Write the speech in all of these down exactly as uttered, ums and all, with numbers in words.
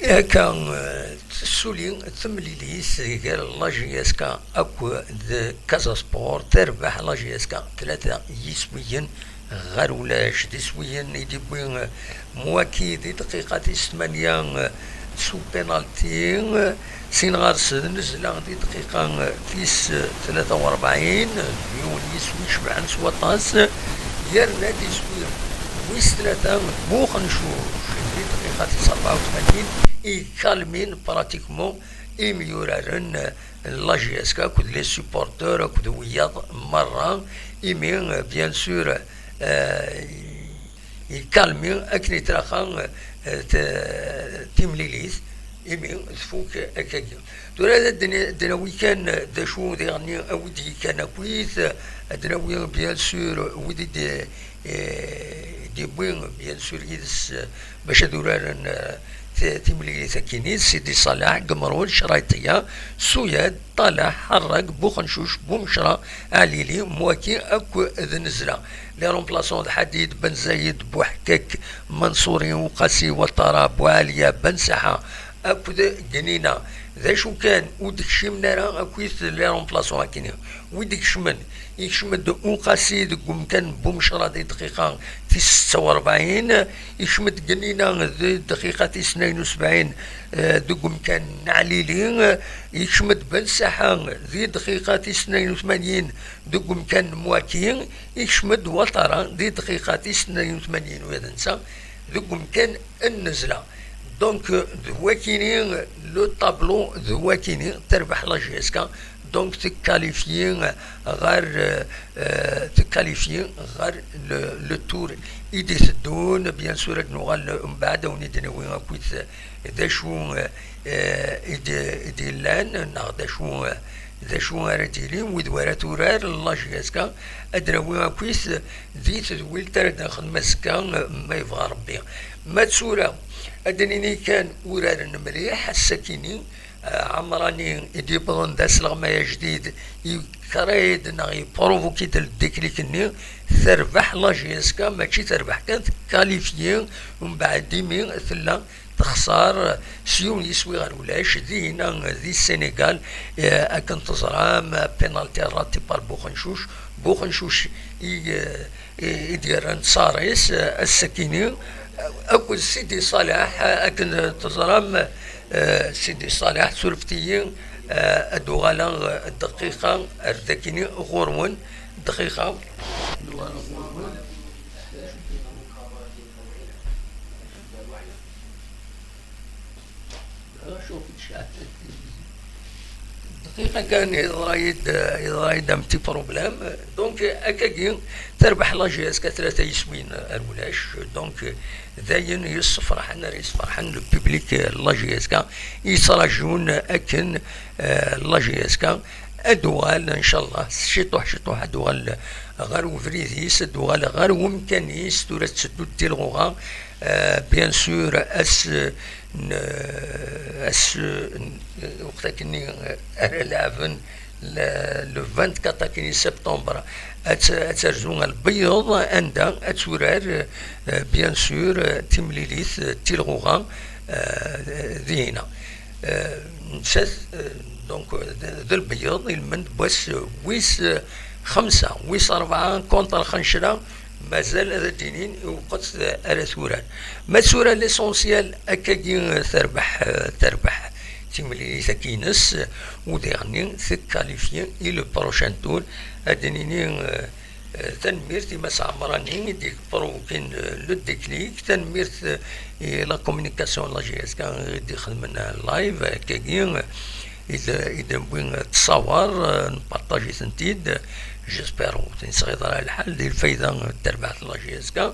Akka, eh, tessuli temlilit gar la J S K akked Casa Sport, terbeḥ la J S K tlata yiswiyen ɣer ulac. D iswiyen i d-iwwi, eh, Mwaki di dqiqa tis tmanya, eh, s upenalti, eh, sin ɣer-s d Nezla di dqiqa, eh, tis, eh, tlata u rebɛin, d yiwen yiswi cebḥen s waṭas, yerna-d iswi wis tlata Buxencuc di dqiqa tis rebɛa u tmanyin, ikalmin pratiquement imyuraren, eh, n la J S K akked les supporteurs akked wiyaḍ merra, imi, eh, bien sûr, eh, ikalmi akken i traxa, eh, t-, timlilit, imi tfuk akkagi. Tura ad d-, d-nawi kan d acu diɣen a wi d-yekkan akkit, ad d-nawi bien sûr wid i d-, eh, d-yewwi bien sûr yid-s, eh, bac ad uraren, eh, ti-, timlilit akkin-is, Sidi Ṣaleḥ, Gemrud, Crayṭiya, Suyad, Ṭalaḥ, Ḥerrag, Buxencuc, Bumecra, Ɛlili, Mwaki akk d Nezla. Les remplaçants d Ḥadid, Ben Zayed, Buḥkak, Manṣuri, Uqasi, Watara, Buɛaliya, Ben Saḥa akked Gnina. D acu kan, ur d-kcimen ara akkit les remplaçants akkin-i. Wi d-ikecmen, ikcem-d Uqasi deg umkan n Bumecra di dqiqa tis setta u rebɛin, ikcem-d Gnina di dqiqa tis tnayen u sebɛin, eh, deg umkan n Ɛlili, ikcem-d Ben Saḥa di dqiqa tis tnayen u tmanyin deg umkan n Mwaki, ikcem-d Watara di dqiqa tis tnayen u tmanyin, ula d netta deg umkan n Nezla. Donc, d wakini le tableau, d wakini terbeḥ la J S K, donc tekkalifyi ɣer, euh, euh, tekkalifyi ɣer le, le tour i d-iteddun. Bien sûr, ad nuɣal mbeɛd, ad wen-id-nawi akkit d acu, euh, i d-, i d-yellan, neɣ d acu, euh, d acu ara d-yili, wid wara turar la J S K, ad d-nawi akkit di tedwilt ara d-nexdem azekka, ma yebɣa Rebbi. Ma d tura, ad d-nini kan uraren mliḥ, ass-akini, eh, Ɛemrani i d-yewwḍen d asleɣmay ajdid, yekrayed neɣ yepruvuki-d ldiklik-nni, terbeḥ la J S K, mačči terbeḥ kan, tekkalifyi, mbeɛd imi tella texṣer s yiwen yiswi ɣer ulac, dihina di Sénégal, eh, akken teẓram, penalty rati par Buxencuc, Buxencuc i, eh, i, i d-yerran ṣṣar-is, eh, ass-akini, eh, akked Sidi Ṣaleḥ, eh, akken teẓram, eh, Sidi Ṣaleḥ, surfet-iyi, eh, ad uɣaleɣ, eh, dqiqa ar dakini ɣur-wen, dqiqa. Dqiqa kan, yeḍra-yi-d, yeḍra-yi-d un petit problème. Donc, akkagi, terbeḥ la J S K tlata yiswiyen ar ulac. Donc, d ayen yessefraḥen, ara yessefraḥen le public, la J S K, yettrajun akken, eh, la J S K ad uɣal, ncallah, ciṭuḥ, ciṭuḥ, ad uɣal ɣer ubrid-is, ad uɣal ɣer wemkan-is, tura tetteddu-d di lɣuɣa. Eh, bien sûr, ass n, ass n, lweqt akkenni ara leɛben, le, le vingt-quatre akkenni septembre, ad t-, ad terzu ɣer Lbeyyeḍ, anda ad turar, eh, bien sûr, eh, timlilit, eh, d tilɣuɣa, eh, dihina. Eh, nettat, eh, donc, d, d Lbeyyeḍ, ilmend n wass, eh, wis, eh, xemsa, wis rebɛa, contre Lxencra, mazal ad d-inin i uqet ara turar. Ma tura, l'essentiel, akkagi, eh, terbeḥ, eh, terbeḥ timlilit-agi-ines, eh, u diɣenni tekkalifyi i le prochain tour. Ad d-nini, eh, eh, tanemmirt i Mass Ɛemrani i d-yepruvukin, eh, le déclic, tanemmirt, eh, i la communication n la J S K i d-ixedmen live, eh, akkagi, eh, i d-, i d-newwi ttṣawar, eh, npartaji-tent-id. J'espère ur ten-yesɣiḍ ara lḥal, di lfayda n terbaɛt n la J S K.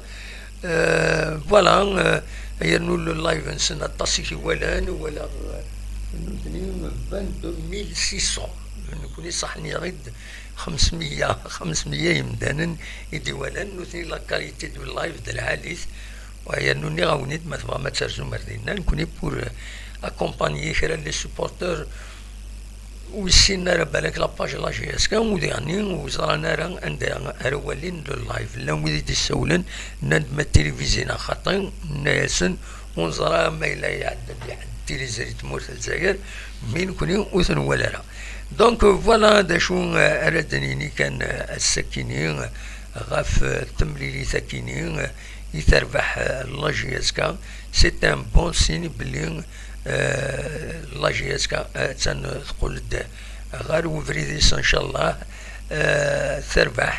Eh, voilà, eh, yernu le live-nsen aṭas i t-iwalan, walaɣ, eh, nutni vingt-deux mille six cents. Nekni ṣaḥen-aɣ-id xemsmeyya, xemsmeyya yemdanen i d-iwalan, nutni la qualité du live d lɛali-t. Wa yernu nniɣ-awen-id, ma tebɣam ad terzum ar dinna, nekni pour, eh, accompagner kra n les supporters ur yessinen ara balak la page n la J S K, u diɣenni ur ẓran ara anda ara walin le live. Llan wid i d-issawlen, nnan-d ma tilivizyi neɣ xaṭi, nna-yasen ur neẓra ma yella iɛedda-d lḥedd. tiliẓri n tmurt n Lezzayer, mi nekni ur ten-nwala ara. Donc, voilà d acu, euh, ara d-nini kan, euh, ass-akini, euh, ɣef, euh, temlilit-akini, euh, i terbeḥ, euh, la J S K. C'est un bon signe belli, euh, la J S K, euh, attan teqqel-d ɣer ubrid-is, ncallah, euh, terbeḥ.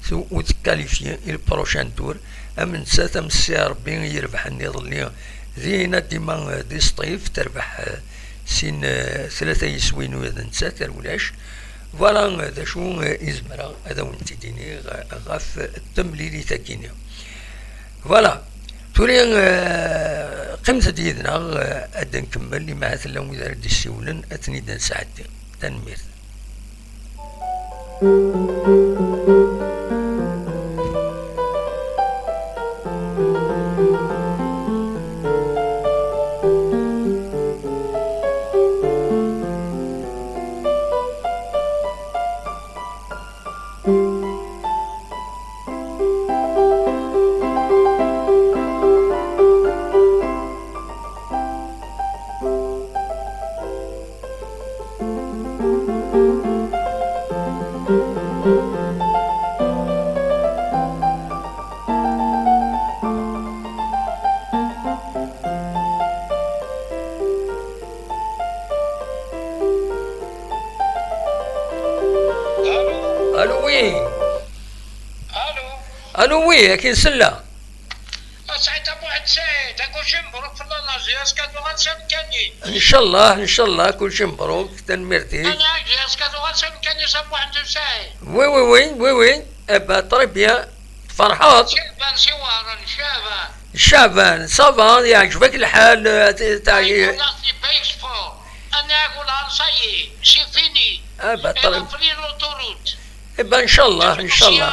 Tu-, ur tekkalifyi i le prochain tour. Am nettat, am si Ṛebbi i irebḥen iḍelli, dinna dima, eh, di Sṭif, terbeḥ, eh, sin, eh, tlata yiswin ula d nettat, ar ulac. Voilà, eh, d acu, eh, i zemreɣ ad awen-t-id-iniɣ, eh, ɣef temlilit-akini. Voilà. Tura, eh, qqimet-d yid-neɣ, eh, ad nkemmel, imi ahat llan wid ara d-yessiwlen, ad ten-id-nesɛeddi. Tanemmirt. Allô, oui. Allô. Allô, oui, akin sella. A Saɛid Abu Ḥed Saɛid, a kulci mebruk fell-aneɣ, J S K tuɣal s amkan-is. Ncallah, ncallah, kulci mebruk, tanemmirt-ik. Ana J S K tuɣal s amkan-is, a Muḥend Saɛid. Oui, oui, oui, oui, oui. Eh ben, très bien. Tferḥeḍ? Caɛban si Wehran, Caɛban. Caɛban, ça va, yeɛǧeb-ak lḥal, eh, t-, t-, Ay, wala, c'est pas sport. Ana, ça y est, c'est fini. Ah, bah, elle a très pris l'autoroute. Eh ben, ncallah, ncallah.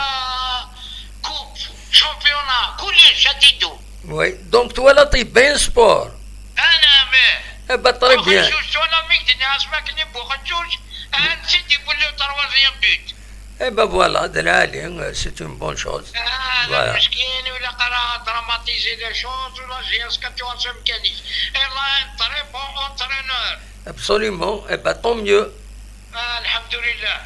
Coupe, championnat, كلش شديدو. Oui, donc twalaḍ-t-id, bien sport. أنا mais. Eh ben, très bien. Buxenjuj, twalaḍ mi k-d-nniɣ asmi akken i Buxenjuj, ad nsidiwel le troisième but. Eh ben voilà, d lɛali, c'est une bonne chose. Ah, voilà. Meskin, ur ilaq ara dramatiser les choses, la J S K tuɣal s amkan-is. Elle a un très bon entraîneur. Absolument, eh ben tant mieux. Ah, الحمد لله.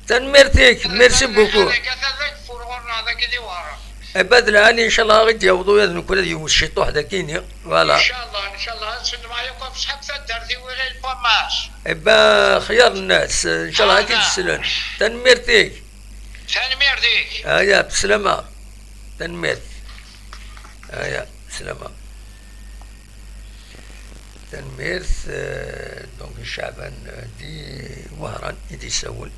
Tanemmirt-ik, merci beaucoup. Atan deg fur ɣur-neɣ dagi di Wehran. Eh ben, d lɛali, ncallah, ad d-yaweḍ ula d nekkni ad yewwet ciṭuḥ dagini. Voilà. Ncallah, ncallah, ad sennmeɣ yakk ɣef ṣṣḥab taddart-iw iɣil Famas. Eh ben, xyar nnas, ncallah, ad k-id-slen. Tanemmirt-ik. Tanemmirt-ik. Aya, bslama. Tanemmirt. Aya, bslama. Tanemmirt, eh, donc, Caɛban, eh, di Wehran i d-isawel.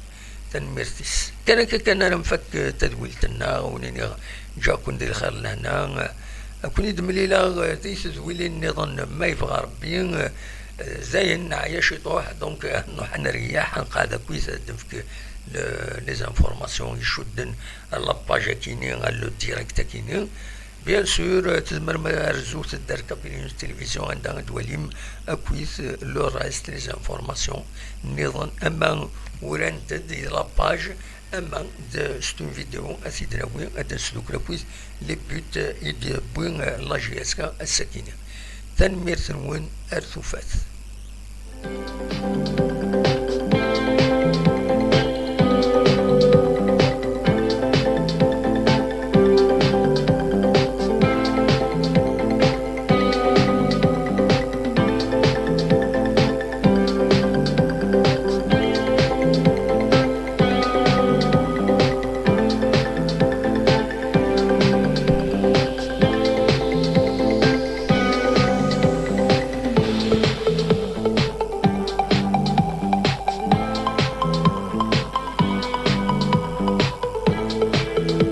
Tanemmirt-is. Kan akka kan ara nfak, eh, tadwilt-nneɣ, wen-iniɣ ǧǧiɣ-ken di lxir lehna. Eh, ad ken-id-mlileɣ, eh, di tedwilin nniḍen, ma yebɣa Rebbi. Eh, dayen, neɛya ciṭuḥ, donc, eh, nruḥ ad neryaḥ, ad nqeɛɛed akkit, ad d-nefk le-, les informations icudden la page akini, le direct akini. Bien sûr, tzemrem ad trezum taddart Kabylie News Télévision, anda ad twalim akkit le reste, les informations nniḍen, ama urant-d di la page, ama d, c'est une vidéo, ad t-id-nawi, ad nesdukkel akkit les buts i d-tewwi la J S K ass-akini. Tanemmirt-nwen, ar tufat.